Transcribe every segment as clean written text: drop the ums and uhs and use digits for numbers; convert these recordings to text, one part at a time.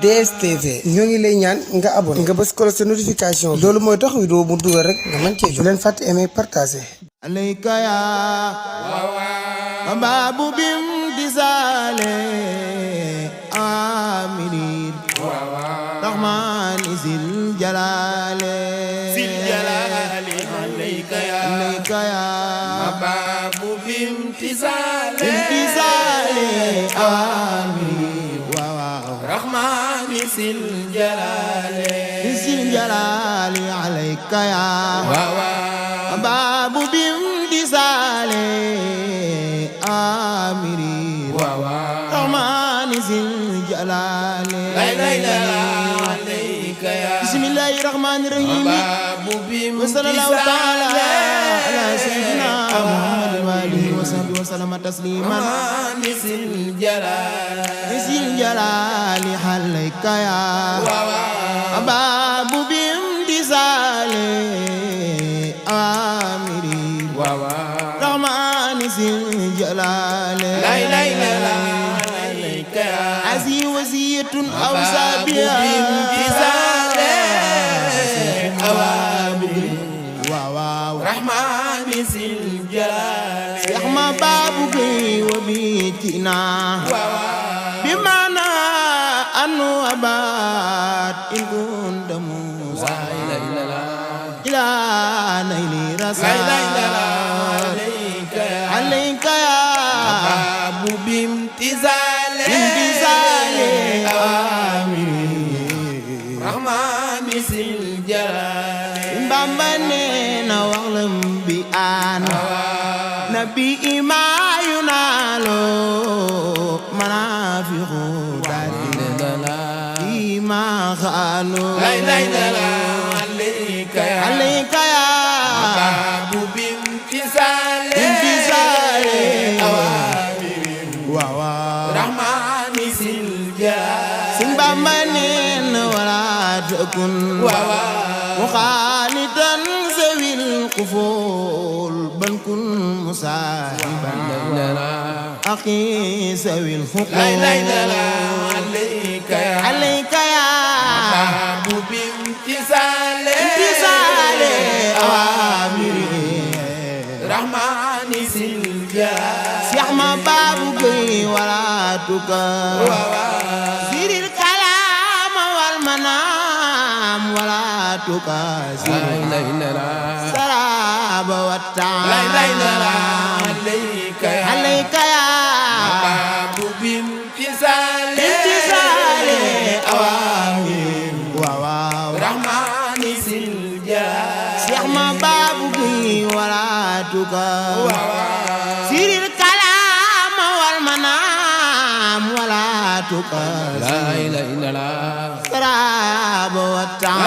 DSTV ñoo ngi lay ñaan nga abonné nga bës ko sa notification loolu mooy tax vidéo bu dugal rek nga mën cee jot leen fàtte aimer partager alayka ya babu bim disale amirin rahman zil jalale alayka ya babu bim disale amirin رحمن ذي الجلال عليك يا باب بامتثال آمري رحمن ذي الجلال لا إله عليك يا بسم الله الرحمن الرحيم وصلى الله تعالى على سيدنا محمد وآله وصحبه وسلم تسليما ذي الجلال عليك يا باب بامتثال آمري رحمن ذي الجلال لا إله عليك يا عزي وزية أوصى بها بامتثال رحمن ذي الجلال يحمى بابك وبيتنا بمعنى أنه أبات إن كنت موسى إلى نيل رسال عليك يا باب بامتثال رحمن ذي الجلال بامبنينا وغلم بآنا نبي ما ينالو منافق داري ما خانو لا إله عليك يا باب بامتثال رحمن ذي الجلال سنبامنين ولا تكن مخالطا ذوي القفول بل كن مصاحبا أخي ذوي الحقوق لا إله عليك يا باب بامتثال أوامري رحمن ذي الجلال سيح ما بابك ولا تكسر الكلام والمنام ولا تكسر سراب والتعب لا إله عليك يا باب بامتثال أوامر رحمن ذي الجلال سيح ما بابك ولا تكسر الكلام والمنام ولا تكسر سراب والتعب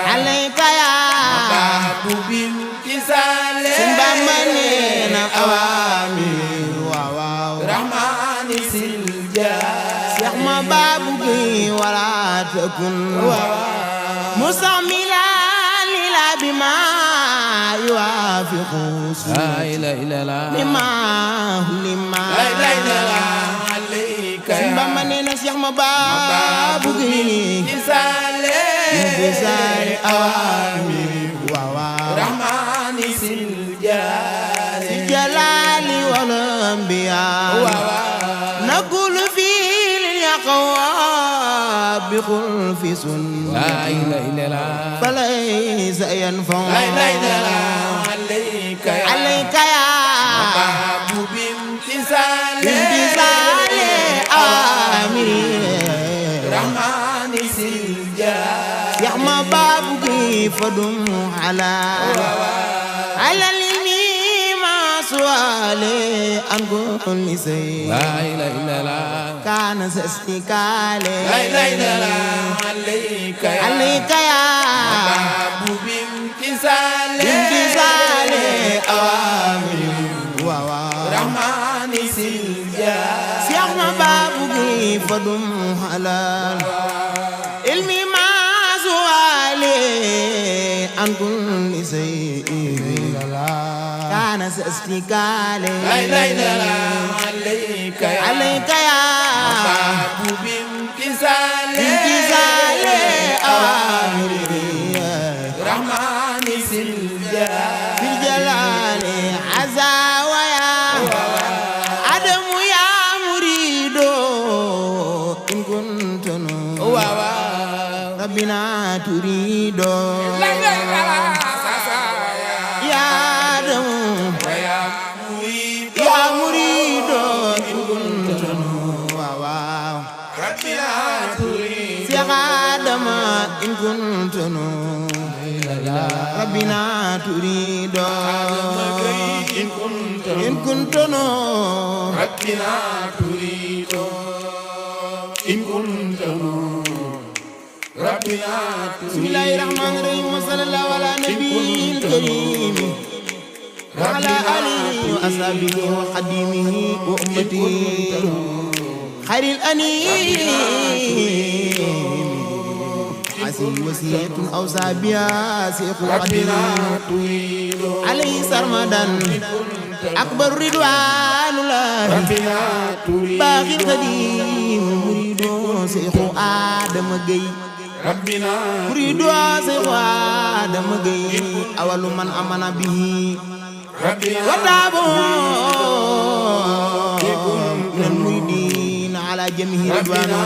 عليك يا باب بامتثال سنبامنين أوامر رحمن ذي الجلال سيح ما بابك ولا تكن مستعملا للا بما يوافق بما لما لا إله عليك سنبامنين سيح ما بابك بامتثال أوامر رحمن ذي الجلال الجلال والأنبياء نقول في اليقوى بخلف سنة فليس ينفع لا إله عليك يا باب بامتثال آمري رحمن ذي الجلال يا ما بابك فدم على العلم ما سؤالي عن كل شيء كان استقالي لا إله عليك يا باب بامتثال أوامر رحمن ذي الجلال سيح ما بابك فدم على علمي ما سؤالي عن كل شيء كان استقالي لا إله عليك يا عليك يا باب ربنا تريد يا آدم يا مريد إن كنت واو يا آدم إن كنت ربنا تريد إن كنت ربنا تريد إن كنت ربنا بسم الله الرحمن الرحيم وصلى الله على نبي الكريم وعلى آله وأصحابه وخديمه وأمته خير الأنيم عسي وسيلة أوصى بها شيخ القديم عليه سرمدا أكبر رضوان الله باقي القديم مريد شيخ آدم جي مريد شيخ آدم جي أول من آمن به وتابوا من المريدين على جميع رضوانا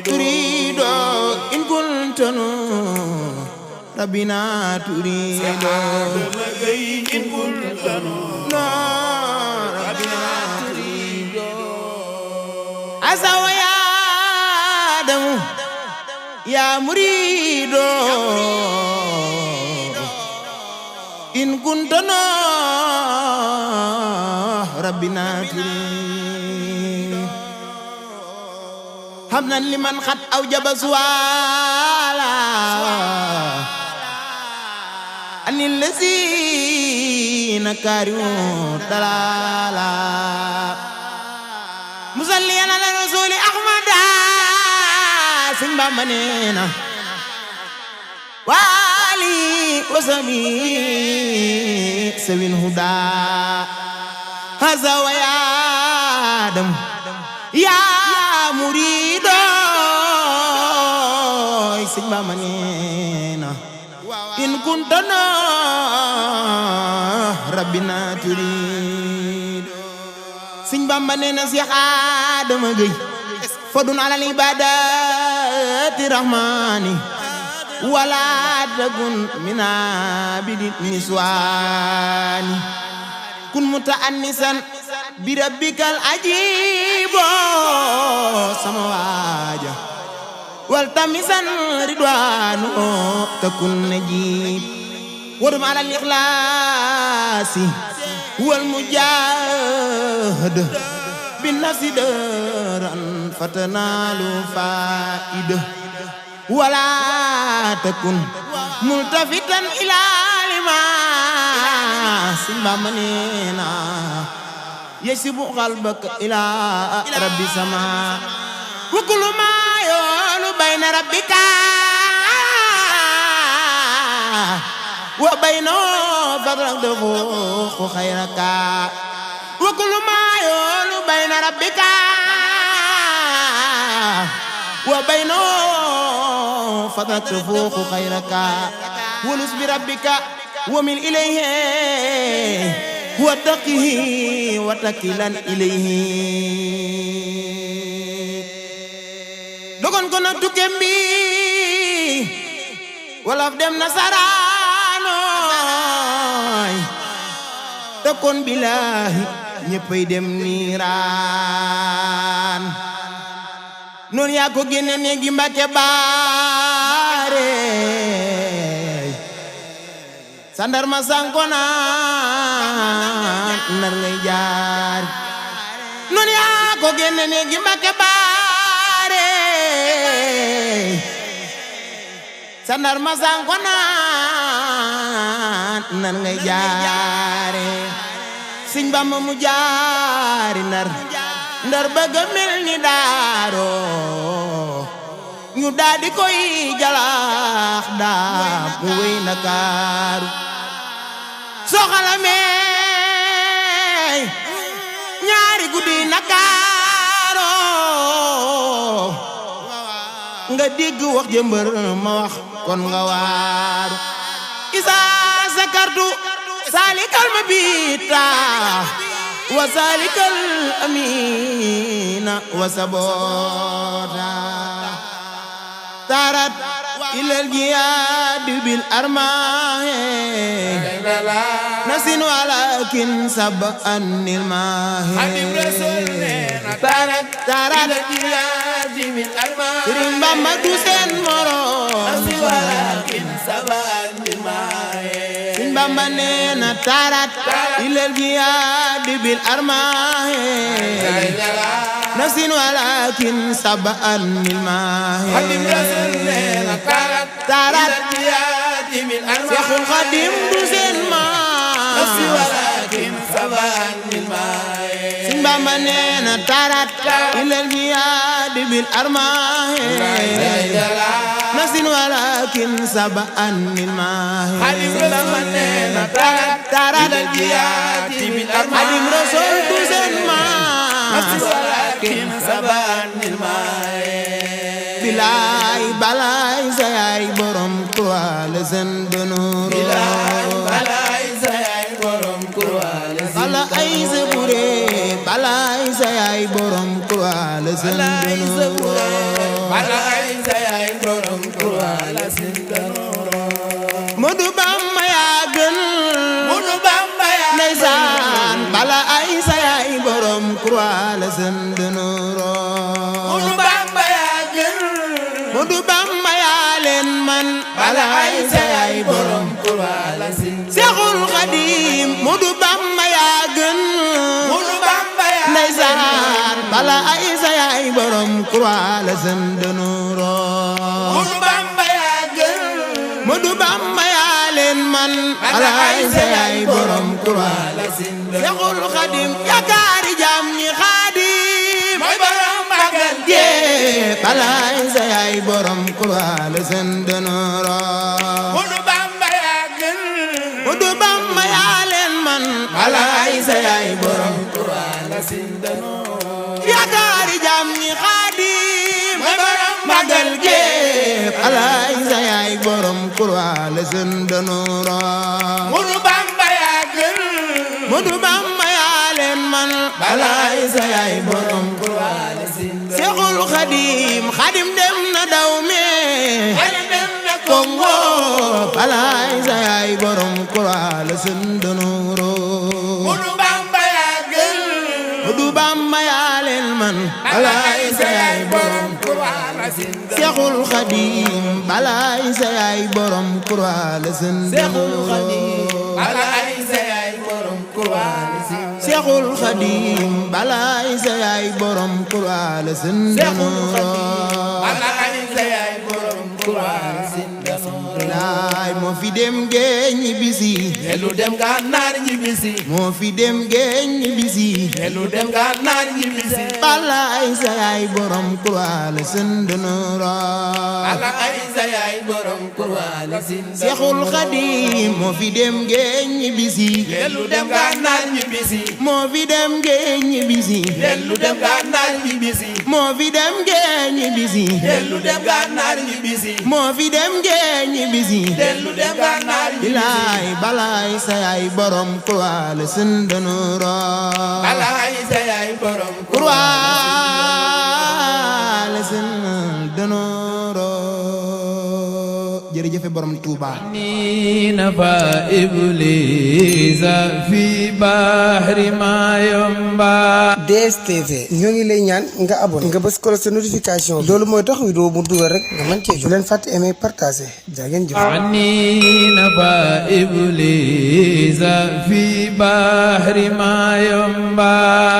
تريد إن كنت ربنا تريد إن كنت ربنا تريد أسوى يا آدم يا مريد إن كنت ربنا تريد حمدا لمن قد أوجب سوالا أن الذين كارهوا دلالا مصليا على رسول أحمد سنبا منينا والي وسبي سوي الهدى هذا ويا آدم يا مريد سنبا منينا إن كنت ربنا تريد سنبا منينا سيخ آدم جي فدون على العبادات الرحمن ولا تكن من عبد النسوان كن متأنسا بربك العجيب سمواجه والتمسا رضوانه تكن نجيب ورم على الإخلاص والمجاهد بالنفس درا فتنال فائده ولا تكن ملتفتا إلى لما سمى منينا يسب قلبك إلى رب السماء وكل ما يقول بين ربك وبينه فضلك دفوق خيرك وكل ما يقول بين ربك وبينه فضلك دفوق خيرك ولس بربك ومن إليه واتقه وتكلا إليه dogon kono tukem bi wolof dem nasaraanoy te kon billahi ñeppay dem niiraan noonu yaa ko génne néegi Mbàkke baare sandarma sankona nar ngay jaar noonu yaa ko génne néegi Mbàkke baare sandarma sankona nar ngay jaare Sëñ Bamba mu jaari ndar bëgg mel ni daaro ñu daal di koy jalaax daa mu wéy Ndakaaru soxalamee ñaari guddi Ndakaaro nga dégg wax jëmbër ma wax kon nga waaru isa sakartu salikal mabita wa salikal amina wa sabota تارت إلى الجياد بالأرماح نسين ولكن سبأ الماء خادم رسول تارت الجياد بالأرماح Sëriñ Bamba du seen moroom نسين ولكن سبأ الماء Sëriñ Bamba nee na taarat ilal jihaad bil armaax nafsin walakin sab'an mil maax خادم رسول taarat الجياد بالأرماح Seexul Xaadim du seen maam نسين ولكن سبأ الماء Sëriñ Bamba nee na taarat ilal jihaad bil armaax nafsin walakin sab'an mil maax خادم رسول taarat الجياد بالأرماح Xaadim Rasuul du seen maam ولكن سبأ الماء bilaay balaay sa yaay borom croix la seen dënoor balaay sa yaay borom croix la bala ay sa bure balaay sa yaay borom croix la seen dënoor balaay sa yaay borom croix la seen dënoor Modu Bamba yaa gën Modu Bamba yaa ndeysaan bala ay sa yaay borom croix la seen dënoor Modu Bamba yaa gën Modu Bamba yaa leen man balaay sa yaay borom croix la seen Seexul Xaadim Modu Bamba yaa gën Modu Bamba yaa ndeysaan bala ay sa yaay borom croix la seen dënoor Modu Bamba yaa gën Modu Bamba yaa leen man bala ay sa yaay borom croix la seen Seexul Xaadim yaakaari jaam ñi Xaadim mooy borom magal yee bala ay sa yaay borom croix la seen dënoor Modu Bamba yaa gën Modu Bamba yaa leen man bala ay sa yaay borom croix la seen dënoor yaakaari jaam ñi Xaadim mooy borom magal gépp alaay sa yaay borom croix la seen dënoor Modu Bamba yaa gën Modu Bamba yaa leen man alaay sa yaay borom croix la seen Seexul Xaadim Xaadim dem na daw me Xaadim dem na Kongo alaay sa yaay borom croix la seen dënoor Modu Bamba yaa gën Modu Bamba yaa leen man alaay sa yaay borom croix la seen Seexul Xaadim balaay sa yaay borom croix la seen dënoor balaay sa yaay borom croix la seen Seexul Xaadim balaay sa yaay borom croix la seen dënoor balaay sa yaay borom croix la seen laay moo fi dem géej ñi bisi Dellu dem Gànnaar ñibbisi moo fi dem géej ñi bisi Dellu dem Gànnaar ñibbisi balaay sa yaay borom croix la seen dënoor balaay sa yaay borom croix la seen Seexul Xaadim moo fi dem géej ñi bisi Dellu dem Gànnaar ñibbisi moo fi dem géej ñi bisi Dellu dem Gànnaar ñibbisi moo fi dem géej ñi bisi Dellu dem Gànnaar ñibbisi moo fi dem géej ñi bisi Dellu dem Gànnaar ñibbisi bilaay balaay sa yaay borom croix la seen dënoor balaay sa yaay borom croix la seen dënoor jërëjëf borom Tuuba نفى إبليس في بحر ما ينبع DSTV ñoo ngi lay ñaan nga abonné nga bës ko sa notification loolu mooy tax vidéo mu dugal rek nga mën cee jot bu leen fàtte aimer partager jaa ngeen jëf عني نفى إبليس في بحر ما ينبع